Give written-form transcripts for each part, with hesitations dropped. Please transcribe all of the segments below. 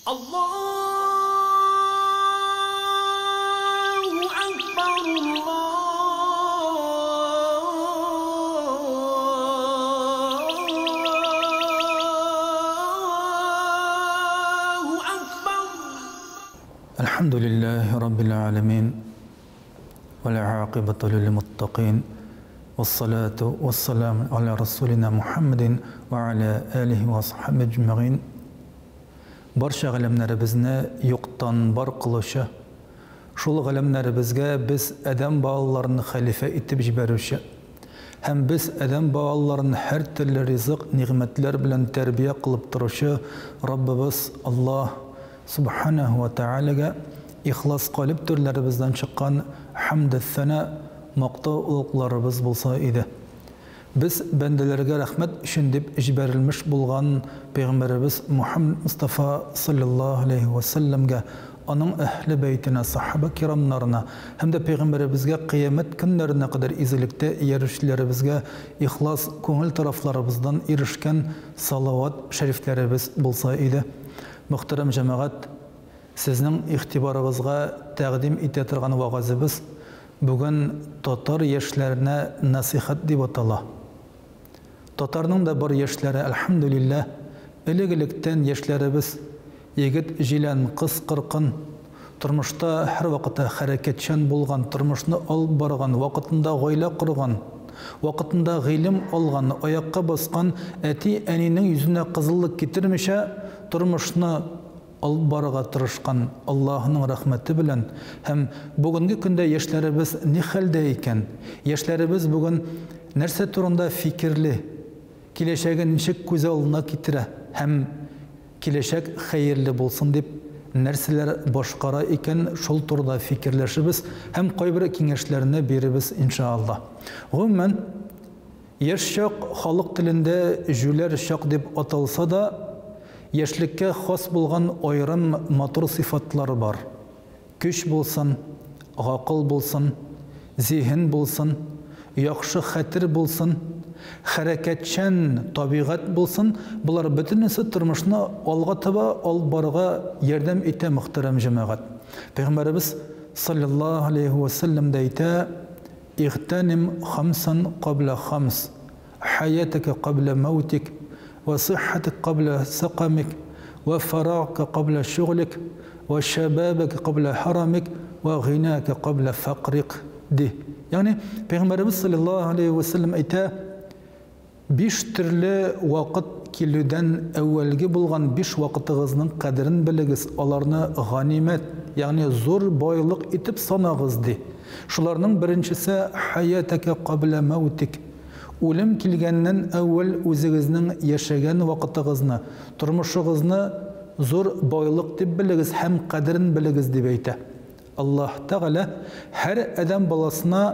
Аллаһу акбар, Аллаһу акбар. Әлхәмдүлилләһи раббил галәмин, вәл гакыйбату лил муттакин, вассалату вассаламу аля расулина Мухаммадин ва аля алихи ва асхаби әҗмәгыйн. Барча галәмнәребезне юктан бар кылучы, шул галәмнәребезгә без адәм балаларын хәлифә итеп җибәрүче һәм без адәм балаларын һәртөрле ризык-нигъмәтләр белән тәрбия кылып торучы Раббыбыз Аллаһ Сүбхәнәһү вә Тәгаләгә ихлас калеб түрләребездән чыккан хәмде-сәна, мактау-олугларыбыз булса иде. Без бәндәләргә рәхмәт өчен дип җибәрелмеш булган пәйгамбәребез Мухәммәд Мостафа салләллаһу галәйһи вә сәлләмгә, аның әһле бәйтенә, сахаба кирамнарына һәм дә пәйгамбәребезгә кыямәт көннәренә кадәр изгелектә иярүчеләребезгә ихлас күңел тарафларыбыздан ирешкән салават шәрифләребез булса иде. Мөхтәрәм җәмәгать, сезнең игътибарыгызга тәкъдим итә торган вәгазебез Бүген татар яшьләренә нәсыйхәт дип атала. Татарның да бар яшьләре, әлхәмдүлилләһ, элек-электән яшьләребез, егет-җилән, кыз-кыркын, тормышта һәрвакытта хәрәкәтчән булган, тормышны алып барган, вакытында гаилә корган, вакытында гыйлем алган, аякка баскан әти-әнинең йөзенә кызыллык китермичә, тормышны алып барырга тырышкан Аллаһының рәхмәте белән һәм бүгенге көндә яшьләребез ни хәлдә икән? Яшьләребез бүген нәрсә турында фикерли? Киләчәген ничек күз алдына китерә һәм киләчәк хәерле булсын дип нәрсәләр башкара икән, шул турыда фикерләшебез һәм кайбер киңәшләрне биребез, иншаАллаһ. Гомумән, Яшь чак халык телендә җүләр чак дип аталса да, яшьлеккә хас булган аерым матур сыйфатлар бар. Көч булсын, гакыл булсын, зиһен булсын, яхшы хәтер булсын, хәрәкәтчән табигать булсын, болар бөтенесе тормышны алга таба алып барырга ярдәм итә, мөхтәрәм җәмәгать. Пәйгамбәребез салләллаһу галәйһи вә сәлләм дә әйтә, Игътәним хамсан кабла хамс, хәятәкә кабла мәүтик, вә сыйххәтек кабла сәкамик, вә фәрагка кабла шөгълик, вә шәбәбәкә кабла һәрамик, вә гыйнәкә кабла фәкърик, ди. Ягъни, Пәйгамбәребез салләллаһу галәйһи вә сәлләм әйтә, Биш төрле вакыт килүдән әүвәлге булган биш вакытыгызның кадерен белегез, аларны ганимәт, ягъни зур байлык итеп санагыз, ди. Шуларның беренчесе, хәятәкә каблә мәүтик, үлем килгәннән әүвәл үзегезнең яшәгән вакытыгызны, тормышыгызны зур байлык дип белегез һәм кадерен белегез, дип әйтә. Аллаһ Тәгалә һәр адәм баласына,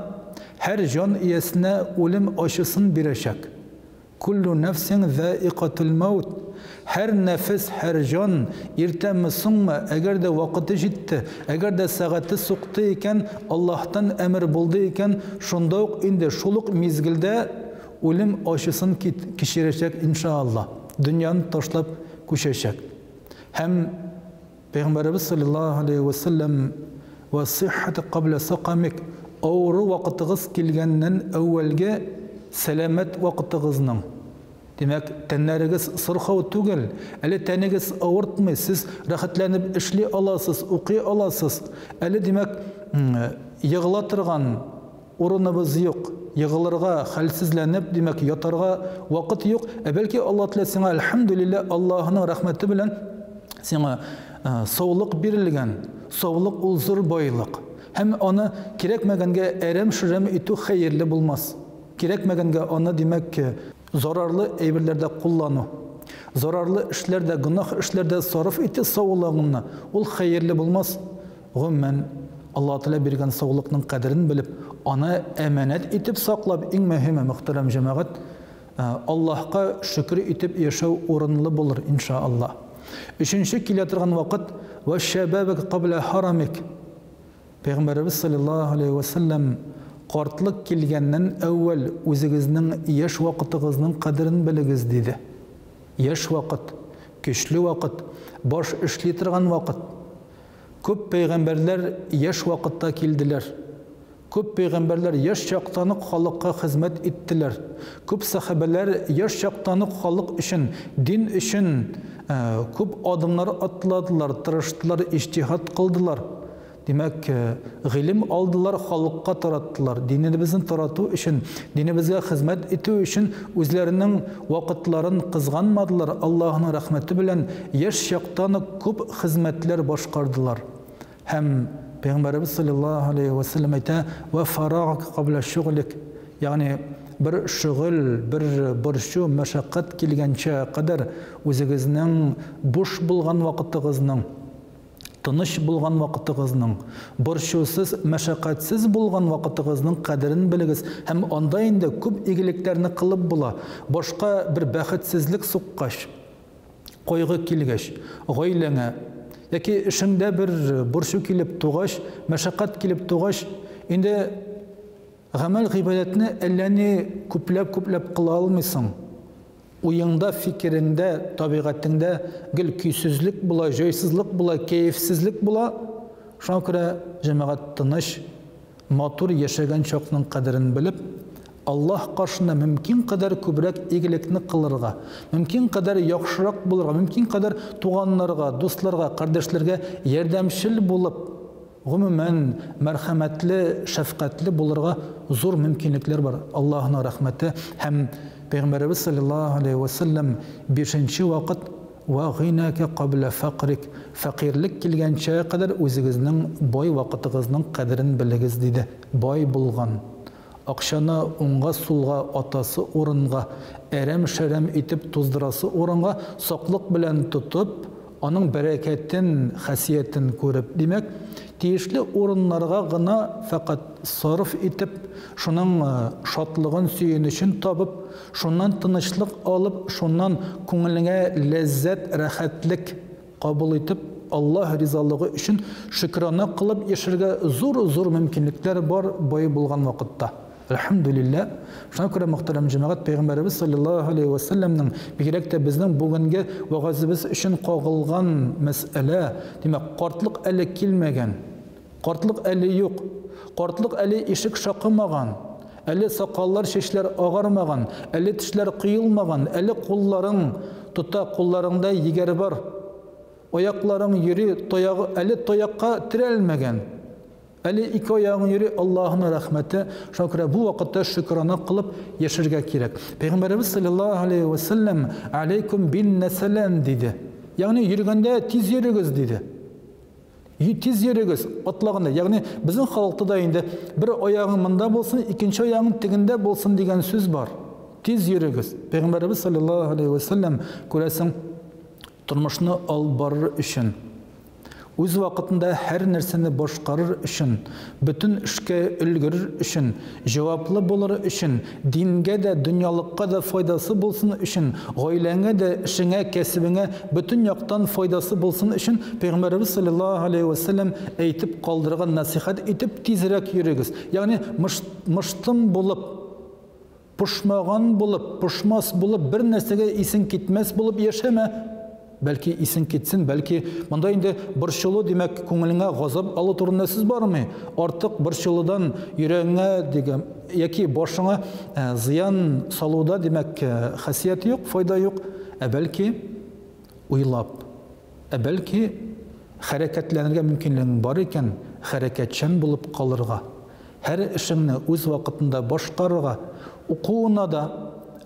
һәр җан иясенә үлем ачысын бирәчәк. Күллү нәфсин зәикатул мәүт. Һәр нәфес, һәр җан, иртәме-соңмы, әгәр дә вакыты җитте, әгәр дә сәгате сукты икән, Аллаһтан әмер булды икән, шунда ук инде, шул ук мизгелдә үлем ачысын кичерәчәк, иншаАллаһ. Дөньяны ташлап күчәчәк. Һәм. Пәйгамбәребез салләллаһу галәйһи вә сәлләм, Вә сыйххәтек каблә сәкамик, авыру вакытыгыз килгәннән әүвәлге сәламәт вакытыгызның, димәк, тәннәрегез сырхау түгел, әле тәнегез авыртмый, сез рәхәтләнеп эшли аласыз, укый аласыз, әле, димәк, егыла торган Урыныбыз юк, егылырга, хәлсезләнеп, димәк, ятарга вакыт юк. Ә бәлки Аллаһ Тәгалә сиңа, әлхәмдүлилләһ, Аллаһының рәхмәте белән сиңа саулык бирелгән. Саулык ул зур байлык. Һәм аны кирәкмәгәнгә әрәм-шәрәм итү хәерле булмас. Кирәкмәгәнгә аны, димәк, зарарлы әйберләрдә куллану, зарарлы эшләрдә, гөнаһ эшләрдә сарыф итү саулыгыңны, ул хәерле булмас. Гомумән, Аллаһ Тәгалә биргән саулыкның кадерен белеп, аны әманәт итеп саклап, иң мөһиме, мөхтәрәм җәмәгать, Аллаһка шөкер итеп яшәү урынлы булыр, иншаАллаһ. Өченче килә торган вакыт, Вә шәбәбәк каблә һарамик. Пәйгамбәребез салләллаһу галәйһи вә сәлләм, Картлык килгәннән әүвәл үзегезнең яшь вакытыгызның кадерен белегез, диде. Яшь вакыт, көчле вакыт, баш эшли торган вакыт. Күп пәйгамбәрләр яшь вакытта килделәр. Күп пәйгамбәрләр яшь чактан ук халыкка хезмәт иттеләр. Күп сәхабәләр яшь чактан ук халык өчен, дин өчен күп адымнар атладылар, тырыштылар, иҗтиһад кылдылар. Димәк, гыйлем алдылар, халыкка тараттылар. Динебезне тарату өчен, динебезгә хезмәт итү өчен үзләренең вакытларын кызганмадылар, Аллаһының рәхмәте белән яшь чактан ук күп хезмәтләр башкардылар. Һәм Пәйгамбәребез салләллаһу алейһи вә сәлләм әйтә, Вә фарагак кабля шуглик, ягъни бер шөгыль, бер борчу, мәшәкать килгәнчә кадәр үзегезнең буш булган вакытыгызның, тыныч булган вакытыгызның, борчусыз, мәшәкатьсез булган вакытыгызның кадерен белегез һәм анда инде күп игелекләрне кылып була. Башка бер бәхетсезлек суккач, кайгы килгәч, гаиләңә яки эшеңдә бер борчу килеп тугач, мәшәкать килеп тугач, инде гамәл гыйбадәтне әллә ни күпләп-күпләп кыла алмыйсың. Уеңда, фикереңдә, табигатеңдә гел көйсезлек була, җайсызлык була, кәефсезлек була. Шуңа күрә җәмәгать тыныч, матур яшәгән чакның кадерен белеп, Аллаһ каршында мөмкин кадәр күбрәк игелекне кылырга, мөмкин кадәр яхшырак булырга, мөмкин кадәр туганнарга, дусларга, кардәшләргә ярдәмчел булып, гомумән, мәрхәмәтле, шәфкатьле булырга зур мөмкинлекләр бар. Аллаһның рәхмәте һәм Пәйгамбәребез салләллаһу алейһи вә сәлләм бишенче вакыт Вә гыйнәкә каблә фәкърик, фәкыйрьлек килгәнчә кадәр үзегезнең бай вакытыгызның кадерен белегез, диде. Бай булган, акчаны уңга-сулга атасы урынга, әрәм-шәрәм итеп туздырасы урынга саклык белән тотып, аның бәрәкәтен, хасиятен күреп, димәк, тиешле урыннарга гына фәкать сарыф итеп, шуның шатлыгын, сөенечен табып, шуннан тынычлык алып, шуннан күңелеңә ләззәт, рәхәтлек кабул итеп, Аллаһ ризалыгы өчен шөкрана кылып яшәргә зур-зур мөмкинлекләр бар бай булган вакытта. Әлхәмдүлилләһ. Шуңа күрә, мөхтәрәм җәмәгать, Пәйгамбәребез салләллаһу алейһи вә сәлләмнең, бигрәк тә безнең бүгенге вәгазебез өчен кагылган мәсьәлә, димәк, картлык әле килмәгән, картлык әле юк, картлык әле ишек шакымаган, әле сакаллар, чәчләр агармаган, әле тешләр коелмаган, әле кулларың тота, кулларыңда егәр бар, аякларың йөри, таягы әле таякка терәлмәгән. Әле ике аягың йөри, Аллаһының рәхмәте. Шуңа күрә бу вакытта шөкрана кылып яшәргә кирәк. Пәйгамбәребез саллаллаһу алейһи ва сәлләм алейкум бин нәсәлән диде. Ягъни йөргәндә тиз йөрегез диде. Тиз йөрегез, атлаганда. Ягъни безнең халыкта да инде бер аягың монда булсын, икенче аягың тегендә булсын дигән сүз бар. Тиз йөрегез. Пәйгамбәребез саллаллаһу алейһи ва сәлләм күрәсең тормышны алып барыр өчен Үз вакытында һәр нәрсәне башкарыр өчен, бөтен эшкә өлгерер өчен, җаваплы булыр өчен, дингә дә, дөньялыкка да файдасы булсын өчен, гаиләңә дә, эшеңә, кәсебеңә бөтен яктан файдасы булсын өчен Пәйгамбәребез салләллаһу галәйһи вә сәлләм әйтеп калдырган нәсыйхәт итеп тизрәк йөрегез. Ягъни мыштым булып, Пошмаган булып, пошмас булып, бер нәрсәгә исең китмәс булып яшәмә. Бәлки исең китсен, бәлки монда инде борчылу, димәк, күңелеңә газап алу турында сүз бармый. Артык борчылудан йөрәгеңә дигән яки башыңа э, зыян салуда, димәк, э, хасият юк, файда юк. Ә бәлки уйлап, ә бәлки хәрәкәтләнергә мөмкинлегең бар икән, хәрәкәтчән булып калырга. Һәр эшеңне үз вакытында башкарырга, укуына да,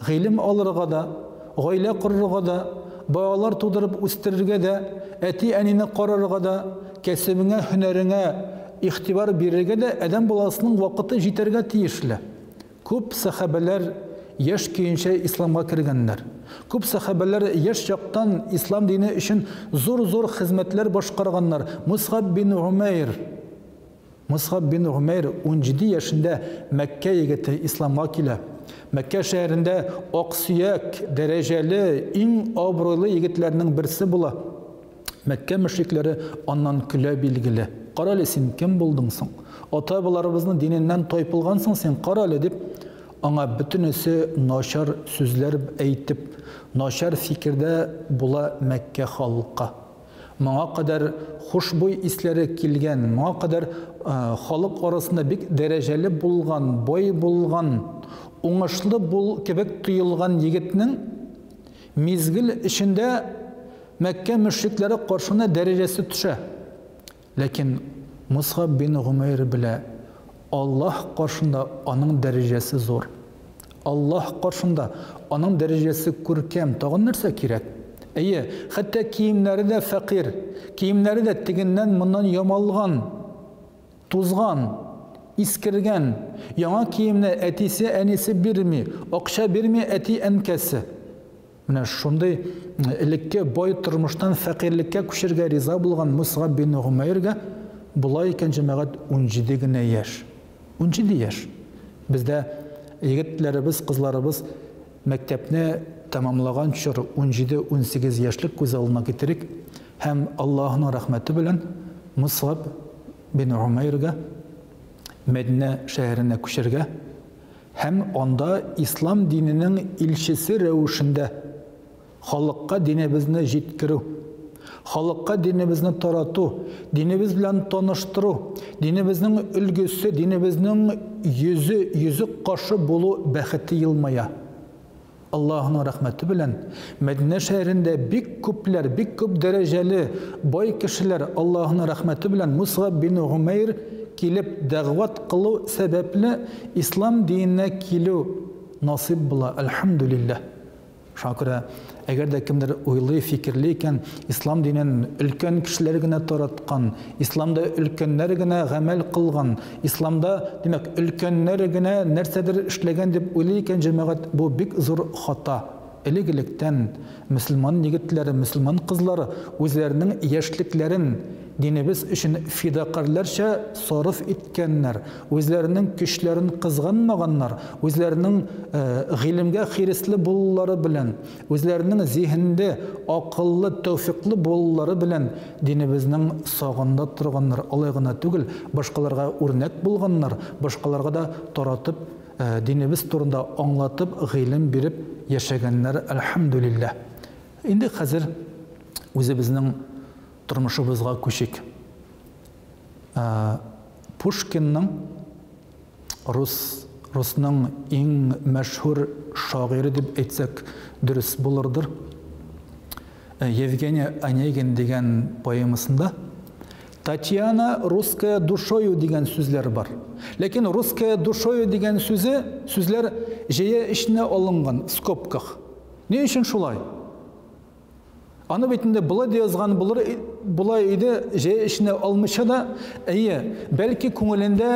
гыйлем алырга да, гаилә корырга да, балалар тудырып үстерергә дә, әти-әнине карарга да, кәсебеңә, һөнәреңә игътибар бирергә дә адәм баласының вакыты җитәргә тиешле. Күп сәхабәләр яшь көенчә исламга кергәннәр. Күп сәхабәләр яшь чактан ислам дине өчен зур-зур хезмәтләр башкарганнар. Мусгаб бин Гумәйр Мусгаб бин Гумәйр 17 яшендә Мәккә егете исламга килә. Мәккә шәһәрендә аксөяк, дәрәҗәле, иң абруйлы егетләрнең берсе була. Мәккә мөшрикләре аннан көлә билгеле. Карале, син кем булдың соң? Ата-бабаларыбызның диненнән тайпылгансың син, карале, дип, аңа бөтенесе начар сүзләр әйтеп, начар фикердә була Мәккә халкы. Моңа кадәр хушбуй исләре килгән, моңа кадәр халык арасында бик дәрәҗәле булган, бай булган, уңышлы бул кебек тоелган егетнең мизгел эчендә Мәккә мөшрикләре каршына дәрәҗәсе төшә. Ләкин Мусгаб бин Гумәйр белә, Аллаһ каршында аның дәрәҗәсе зур. Аллаһ каршында аның дәрәҗәсе күркәм, тагын нәрсә кирәк? Әйе, хәтта киемнәре дә фәкыйрь, киемнәре дә тегеннән-моннан ямалган, тузган, искергән. Яңа киемне әтисе-әнисе бирми, акча бирми әти-әнкәсе. Менә шундый элекке бай тормыштан фәкыйрьлеккә күчергә риза булган Мусгаб бин Гумәйргә була икән, җәмәгать, 17 генә яшь. 17 яшь. Бездә егетләребез, кызларыбыз мәктәпне тәмамлаган чор 17-18 яшьлек күз алдына китерик һәм Аллаһының рәхмәте белән Мусгаб бин Гумәйргә Мәдинә шәһәренә күчәргә Һәм анда ислам диненең илчесе рәвешендә халыкка динебезне җиткерү, халыкка динебезне тарату, динебез белән таныштыру, динебезнең өлгесе, динебезнең йөзе, йөзек кашы булу бәхете елмая. Аллаһының рәхмәте белән Мәдинә шәһәрендә бик күпләр, бик күп дәрәҗәле, бай кешеләр Аллаһының рәхмәте белән Мусгаб бин Гумәйр килеп дәгъват кылу сәбәпле ислам диненә килү насыйп була, әлхәмдүлилләһ. Шуңа күрә, әгәр дә кемдер уйлый, фикерли икән, ислам динен өлкән кешеләр генә тараткан, исламда өлкәннәр генә гамәл кылган, исламда, димәк, өлкәннәр генә нәрсәдер эшләгән дип уйлый икән, җәмәгать, бу бик зур хата. Элек-электән мөселман егетләре, мөселман кызлары үзләренең яшьлекләрен динебез өчен фидакарьләрчә сарыф иткәннәр, үзләренең көчләрен кызганмаганнар, үзләренең гыйлемгә хиресле булулары белән, үзләренең зиһенле, акыллы, тәүфиклы булулары белән динебезнең сагында торганнар, алай гына түгел, башкаларга үрнәк булганнар, башкаларга да таратып, динебез турында аңлатып, гыйлем биреп яшәгәннәр, әлхәмдүлилләһ. Инде хәзер үзебезнең тормышыбызга күчик. Пушкинның рус русның иң мәшһүр шагыйре дип әйтсәк дөрес булырдыр. Евгений Онегин дигән поэмасында Татьяна русская душою дигән сүзләр бар. Ләкин русская душою дигән сүзе, сүзләр җәя эченә алынган, в скобках. Ни өчен шулай? Аны бит инде болай да язган булыр, була иде, җәя эченә алмыйча да, әйе, бәлки күңелендә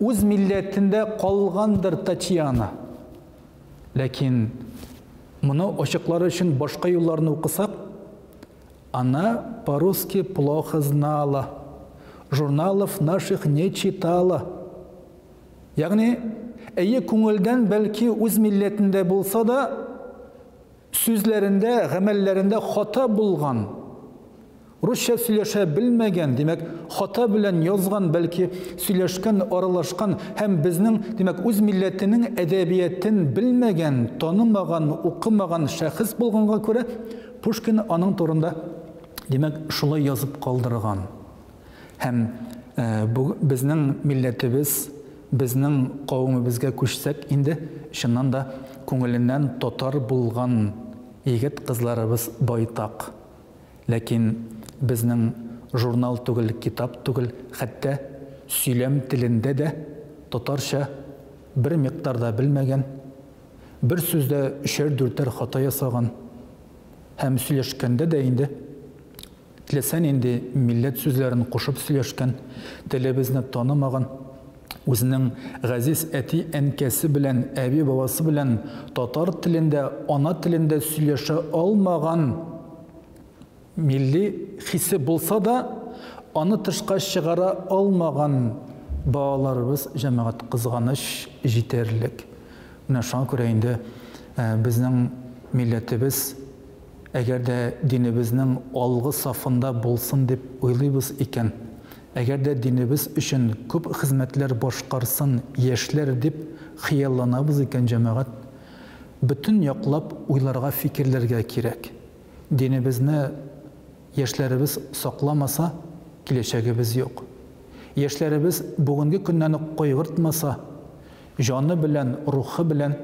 үз милләтендә калгандыр Татьяна. Ләкин моны ачыклар өчен башка юлларны укысак, она по-русски плохо знала, журналов наших не читала. Ягъни, әйе, күңелдән бәлки үз милләтендә булса да, Сүзләрендә, гамәлләрендә хата булган, русча сөйләшә белмәгән, димәк, хата белән язган, бәлки сөйләшкән, аралашкан һәм безнең, димәк, үз милләтенең әдәбиятен белмәгән, танымаган, укымаган шәхес булганга күрә, Пушкин аның турында, димәк, шулай язып калдырган. Һәм бу безнең милләтебез, безнең кавемебезгә күчсәк инде, чыннан да күңеленнән татар булган егет-кызларыбыз байтак. Ләкин безнең журнал түгел, китап түгел, хәтта сөйләм телендә дә татарча бер микъдар да белмәгән, бер сүздә өчәр-дүртәр хата ясаган һәм сөйләшкәндә дә инде Теләсә нинди милләт сүзләрен кушып сөйләшкән, телебезне танымаган, үзенең газиз әти-әнкәсе белән, әби-бабасы белән татар телендә, ана телендә сөйләшә алмаган милли хисе булса да, аны тышка чыгара алмаган балаларыбыз, җәмәгать, кызганыч, җитәрлек. Менә шуңа күрә инде безнең милләтебез Әгәр дә динебезнең алгы сафында булсын дип уйлыйбыз икән, әгәр дә динебез өчен күп хезмәтләр башкарсын яшьләр дип хыялланабыз икән, җәмәгать, бөтен яклап уйларга, фикерләргә кирәк. Динебезне яшьләребез сакламаса, киләчәгебез юк. Яшьләребез бүгенге көннән үк кайгыртмаса, җаны белән, рухы белән,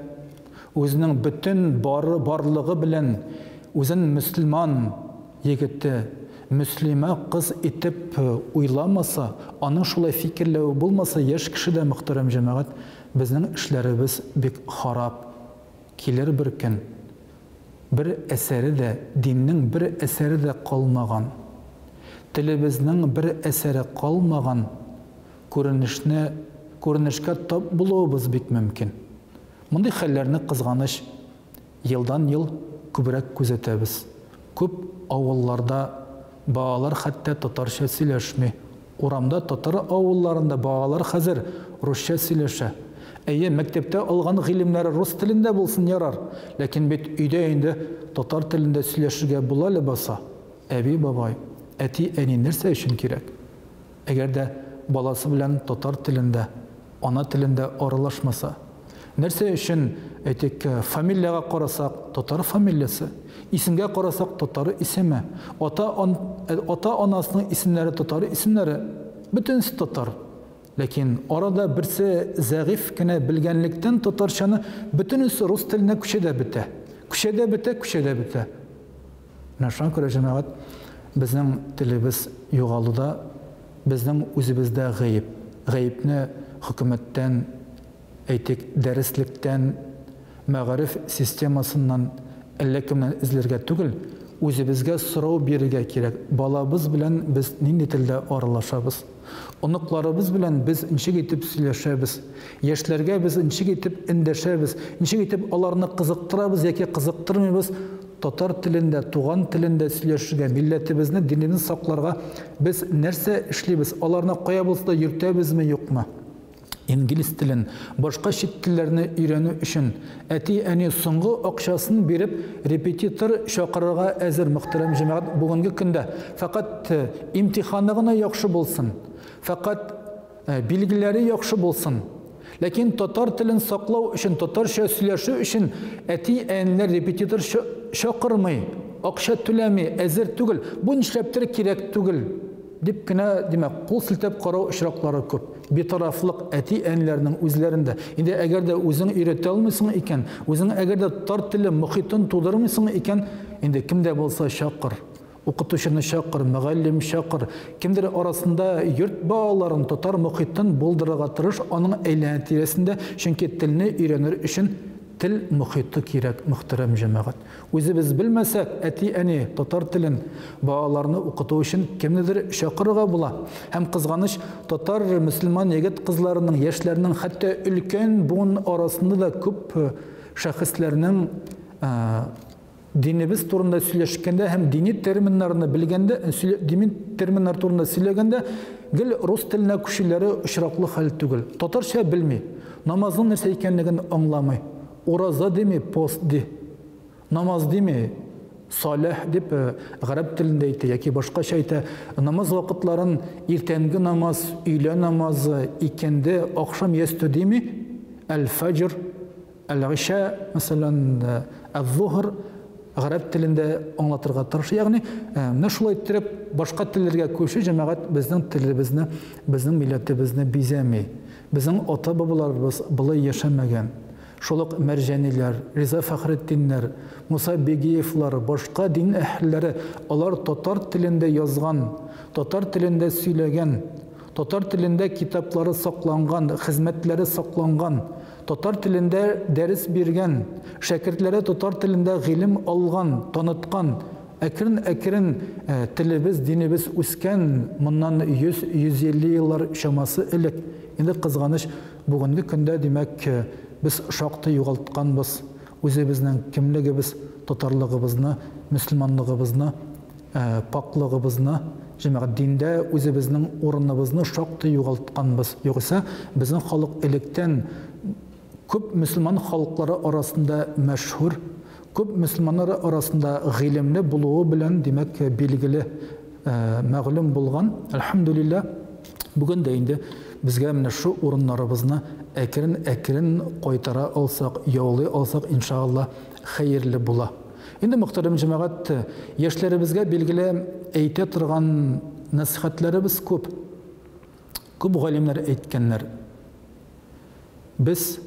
үзенең бөтен бары барлыгы белән үзен мөселман егете, мөслимә кыз итеп уйламаса, аның шулай фикерләве булмаса, яшь кешедә, мөхтәрәм җәмәгать, безнең эшләребез бик харап. Килер бер көн, бер әсәре дә, диннең бер әсәре дә калмаган, телебезнең бер әсәре калмаган күренешне, күренешкә тап булуыбыз бик мөмкин. Мондый хәлләрне, кызганыч, елдан-ел күбрәк күзәтәбез. Күп авылларда балалар хәтта татарча сөйләшми. Урамда, татар авылларында балалар хәзер русча сөйләшә. Әйе, мәктәптә алган гыйлемнәре рус телендә булсын, ярар. Ләкин бит өйдә инде татар телендә сөйләшергә була ләбаса. Әби-бабай, әти-әни нәрсә өчен кирәк? Әгәр дә баласы белән татар телендә, ана телендә аралашмаса. Нәрсә өчен, әйтик, фамилиягә карасак, татар фамилиясе, исемгә карасак, татар исеме, ата ата-анасының исемнәре татар исемнәре, бөтенесе татар. Ләкин арада берсе зәгыйфь кенә белгәнлектән татарчаны, бөтенесе рус теленә күчә дә бетә. Күчә дә бетә, күчә дә бетә. Менә шуңа күрә, җәмәгать, безнең телебез югалуда безнең үзебездә гаеп. Гаепне хөкүмәттән, әйтик, дәреслектән, мәгариф системасыннан, әллә кемнән эзләргә түгел, үзебезгә сорау бирергә кирәк, балабыз белән без нинди телдә аралашабыз? Оныкларыбыз белән без ничек итеп сөйләшәбез? Яшьләргә без ничек итеп эндәшәбез? Ничек итеп аларны кызыктырабыз яки кызыктырмыйбыз? Татар телендә, туган телендә сөйләшергә, милләтебезне, динебезне сакларга без нәрсә эшлибез? Аларны кая булса да йөртәбезме, юкмы? Инглиз телен, башка чит телләрне өйрәнү өчен әти-әни соңгы акчасын биреп репетитор чакырырга әзер, мөхтәрәм җәмәгать, бүгенге көндә. Фәкать имтиханы гына яхшы булсын, фәкать билгеләре яхшы булсын. Ләкин татар телен саклау өчен, татарча сөйләшү өчен әти-әниләр репетитор чакырмый, акча түләми, әзер түгел. Бу нишләптер кирәк түгел дип кенә, димәк, кул селтәп карау очраклары күп. Битарафлык әти-әниләрнең үзләрендә. Инде әгәр дә үзең өйрәтә алмыйсың икән, үзең әгәр дә татар теле мохитын тудырмыйсың икән, инде кем дә булса чакыр. Укытучыны чакыр, мөгаллим чакыр. Кемдер арасында йорт балаларын, татар мохитын булдырырга тырыш аның әйләнә-тирәсендә, чөнки телне өйрәнер өчен тел мохиты кирәк, мөхтәрәм җәмәгать. Үзебез белмәсәк, әти-әни татар телен балаларны укыту өчен кемнедер чакырырга була. Һәм кызганыч, татар мөселман егет-кызларының, яшьләрнең, хәтта өлкән буын арасында да күп шәхесләрнең динебез турында сөйләшкәндә һәм дини терминнарны белгәндә, дини терминнар турында сөйләгәндә гел рус теленә күчүләре очраклы хәл түгел. Татарча белми, намазның нәрсә икәнлеген аңламый. Ураза дими, пост ди. Намаз дими, салих дип гарәп телендә әйтә яки башкача әйтә. Намаз вакытларын иртәнге намаз, өйлә намазы, икенде, ахшам ястү дими, әл-фәҗр, әл-гыйшә, мәсәлән, әл-зуһр гарәп телендә аңлатырга тырыша. Ягъни, менә шулай иттереп башка телләргә күчү, җәмәгать, безнең телебезне, безнең милләтебезне бизәми. Безнең ата-бабаларыбыз болай яшәмәгән. Шул ук Мәрҗаниләр, Риза Фәхретдиннәр, Муса Бигиевлар, башка дин әһелләре, алар татар телендә язган, татар телендә сөйләгән, татар телендә китаплары сакланган, хезмәтләре сакланган, татар телендә дәрес биргән, шәкертләре татар телендә гыйлем алган, таныткан. Әкрен-әкрен телебез, динебез үскән моннан 100-150 еллар чамасы элек. Инде кызганыч, бүгенге көндә, димәк, без шактый югалтканбыз үзебезнең кемлегебез, татарлыгыбызны, мөселманлыгыбызны, пакьлыгыбызны, җәмәгать, диндә үзебезнең урыныбызны шактый югалтканбыз. Югыйсә, безнең халык электән күп мөселман халыклары арасында мәшһүр, күп мөселманнар арасында гыйлемле булуы белән, димәк, билгеле, мәгълүм булган. Әлхәмдүлилләһ, бүген дә инде безгә менә шу урыннарыбызны әкрен-әкрен кайтара алсак, яулый алсак, иншалла, хәерле була. Инде, мөхтәрәм җәмәгать, яшьләребезгә билгеле әйтә торган нәсихәтләребез күп. Күп галимнәр әйткәннәр. Без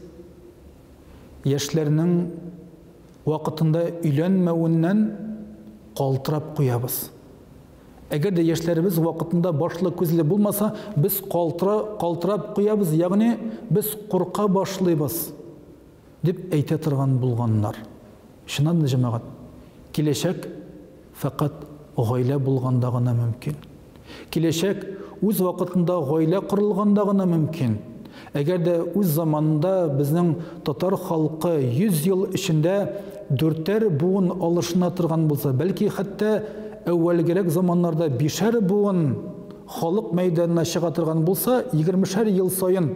яшьләрнең вакытында өйләнмәвеннән калтырап куябыз. Әгәр дә яшьләребез вакытында башлы-күзле булмаса, без калтырап куябыз, ягъни без курка башлыйбыз, дип әйтә торган булганнар. Чыннан да, җәмәгать, киләчәк фәкать гаилә булганда гына мөмкин. Киләчәк үз вакытында гаилә корылганда гына мөмкин. Әгәр дә үз заманында безнең татар халкы 100 ел эчендә дүртәр буын алышына торган булса, бәлки хәтта әүвәлгерәк заманнарда бишәр буын халык мәйданына чыга торган булса, 20-шәр ел саен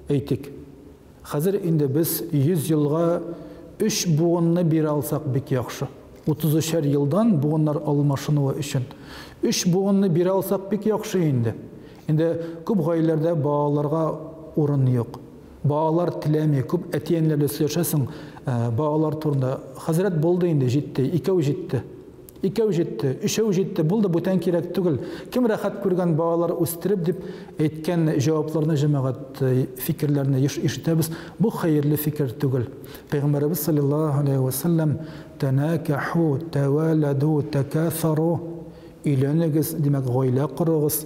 әйтик. Хәзер инде без 100 елга 3 буынны бирә алсак бик яхшы. 33-әр елдан буыннар алмашынуы өчен 3 буынны бирә алсак бик яхшы инде. Инде күп гаиләләрдә балаларга урын юк. Балалар теләми, күп әти-әниләр белән сөйләшәсең, балалар турында. Хәзрәт булды инде, җитте, икәү җитте. Икәү җитте, өчәү җитте, булды, бүтән кирәк түгел. Кем рәхәт күргән балалар үстереп дип әйткән җавапларны, җәмәгать, фикерләрне еш ишетәбез. Бу хәерле фикер түгел. Пәйгамбәребез саллаллаһу алейһи ва саллям тәнәкәху, тәвәләду, тәкәсару, өйләнегез, димәк, гаилә корыгыз,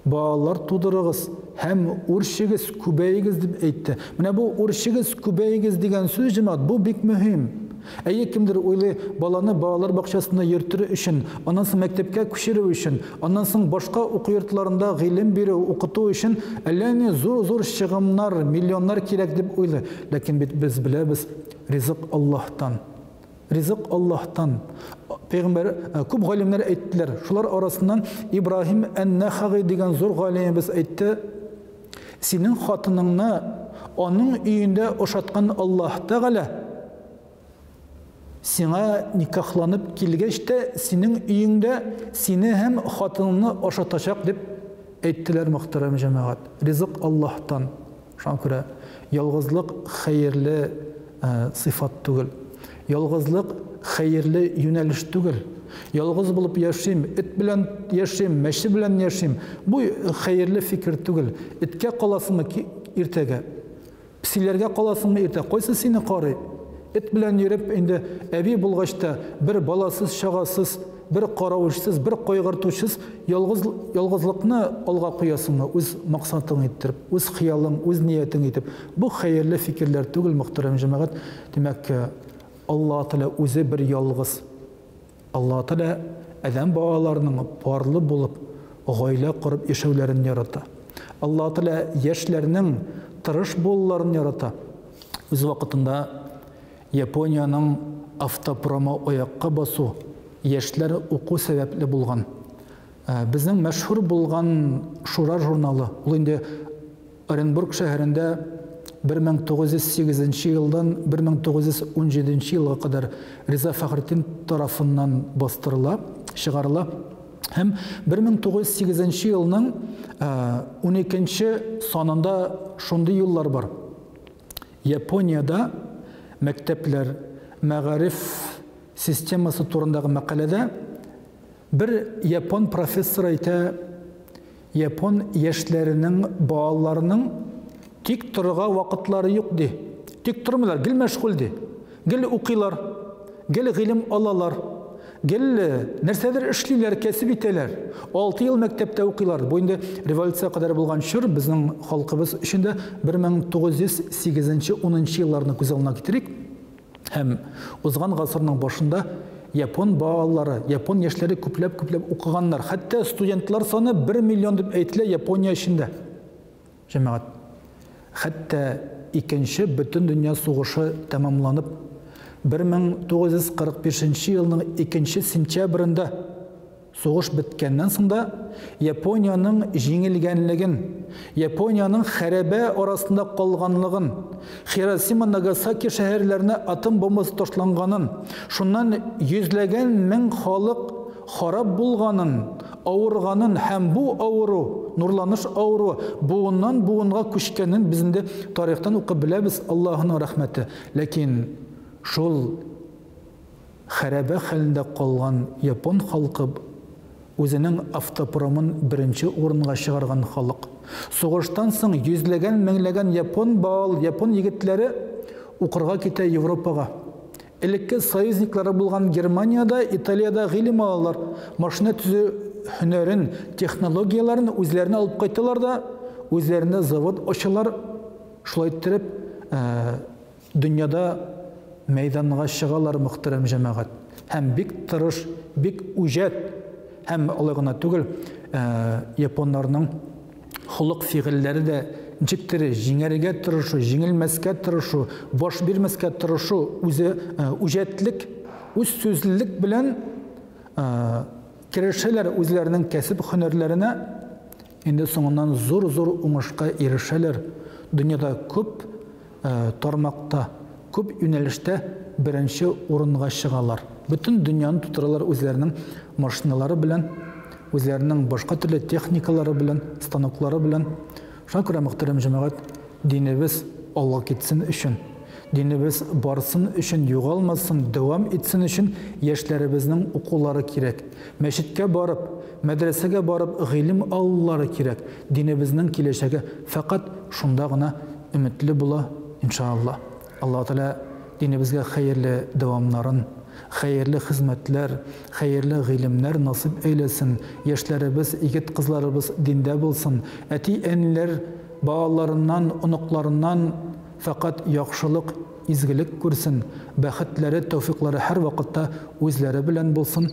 балалар тудырыгыз һәм үрчегез, күбәегез дип әйтте. Менә бу үрчегез, күбәегез дигән сүз, җәмәгать, бу бик мөһим. Әйе, кемдер уйлый, баланы балалар бакчасында йөртер өчен, аннан соң мәктәпкә күчерү өчен, аннан соң башка уку йортларында гыйлем бирү, укыту өчен әллә ни зур-зур чыгымнар, миллионнар кирәк дип уйлый. Ләкин бит без беләбез, ризык Аллаһтан. Ризык Аллаһтан. Пәйгамбәр, күп галимнәр әйттеләр. Шулар арасыннан Ибраһим ән-Нахаи дигән зур галимебез әйтте: синең хатыныңны аның өендә ошаткан Аллаһ Тәгалә сиңа никахланып килгәч тә синең өеңдә сине һәм хатыныңны ашатачак дип әйттеләр, мөхтәрәм җәмәгать. Ризык Аллаһтан. Шуңа күрә ялгызлык хәерле сыйфат түгел. Ялгызлык хәерле юнәлеш түгел. Ялгыз булып яшим, эт белән яшим, мәче белән яшим. Бу хәерле фикер түгел. Эткә каласыңмы иртәгә? Песиләргә каласыңмы иртә? Кайсы сине карый? Эт белән йөреп, инде әби булгач та, бер баласыз, чагасыз, бер караучысыз, бер кайгыртучысыз ялгызлыкны алга куясыңмы? Үз максатың иттереп, үз хыялың, үз ниятең итеп. Бу хәерле фикерләр түгел, мөхтәрәм җәмәгать. Димәк, Аллаһ Тәгалә үзе бер ялгыз. Аллаһ Тәгалә адәм балаларының парлы булып, гаилә корып яшәүләрен ярата. Аллаһ Тәгалә яшьләрнең тырыш булуларын ярата. Үз вакытында Япониянең автопромы аякка басу яшьләр уку сәбәпле булган. Безнең мәшһүр булган Шура журналы, ул инде Оренбург шәһәрендә 1908 елдан 1917 елга кадәр Риза Фәхретдин тарафыннан бастырыла, чыгарыла. Һәм 1908 елның 12 санында шундый юллар бар. Япониядә мәктәпләр, мәгариф системасы турындагы мәкаләдә бер япон профессор әйтә, япон яшьләренең, балаларының тик торырга вакытлары юк ди. Тик тормыйлар, гел мәшгуль ди. Гел укыйлар, гел гыйлем алалар, гел нәрсәдер эшлиләр, кәсеп итәләр. 6 ел мәктәптә укыйлар. Бу инде революция кадәр булган чор, безнең халкыбыз өчен дә 1908-10 елларны күз алдына китерик. Һәм узган гасырның башында япон балалары, япон яшьләре күпләп-күпләп укыганнар. Хәтта студентлар саны 1 миллион дип әйтелә Япония эчендә. Җәмәгать, хәтта икенче бөтендөнья сугышы тәмамланып, 1945 елның 2 сентябрендә сугыш беткәннән соң да Япониянең җиңелгәнлеген, Япониянең хәрабә арасында калганлыгын, Хиросима, Нагасаки шәһәрләренә атом бомбасы ташланганын, шуннан йөзләгән мең халык харап булганын, авырганын һәм бу авыру нурланыш авыруы буыннан буынга күчкәнен без инде тарихтан укып беләбез, Аллаһының рәхмәте. Ләкин шул хәрабә хәлендә калган япон халкы үзенең автопромын беренче урынга чыгарган халык. Сугыштан соң йөзләгән, меңләгән япон бал, япон егетләре укырга китә Европага. Элекке союзниклары булган Германиядә, Италиядә гыйлем алалар. Машина төзү һөнәрен, технологияләрен үзләренә алып кайталар да, үзләрендә завод ачалар. Шулай иттереп, дөньяда мәйданга чыгалар, мөхтәрәм җәмәгать. Һәм бик тырыш, бик үҗәт һәм алай гына түгел, японнарның холык фигыльләре дә ничектер җиңәргә тырышу, җиңелмәскә тырышу, баш бирмәскә тырышу, үзе үҗәтлек, үз сүзлелек белән керешәләр үзләренең кәсеп һөнәрләренә, инде соңыннан зур-зур уңышка ирешәләр. Дөньяда күп тармакта, күп юнәлештә беренче урынга чыгалар. Бөтен дөньяны тутыралар үзләренең машиналары белән, үзләренең башка төрле техникалары белән, станоклары белән. Шуңа күрә, мөхтәрәм җәмәгать, динебез алга китсен өчен, динебез барсын өчен, югалмасын, дәвам итсен өчен яшьләребезнең укулары кирәк. Мәчеткә барып, мәдрәсәгә барып гыйлем алулары кирәк. Динебезнең киләчәге фәкать шунда гына өметле була, иншалла. Аллаһ Тәгалә динебезгә хәерле дәвамнарын, хәерле хезмәтләр, хәерле гыйлемнәр насыйп әйләсен. Яшьләребез, егет-кызларыбыз диндә булсын. Әти-әниләр балаларыннан, оныкларыннан фәкать яхшылык, изгелек күрсен. Бәхетләре, тәүфиклары һәрвакытта үзләре белән булсын.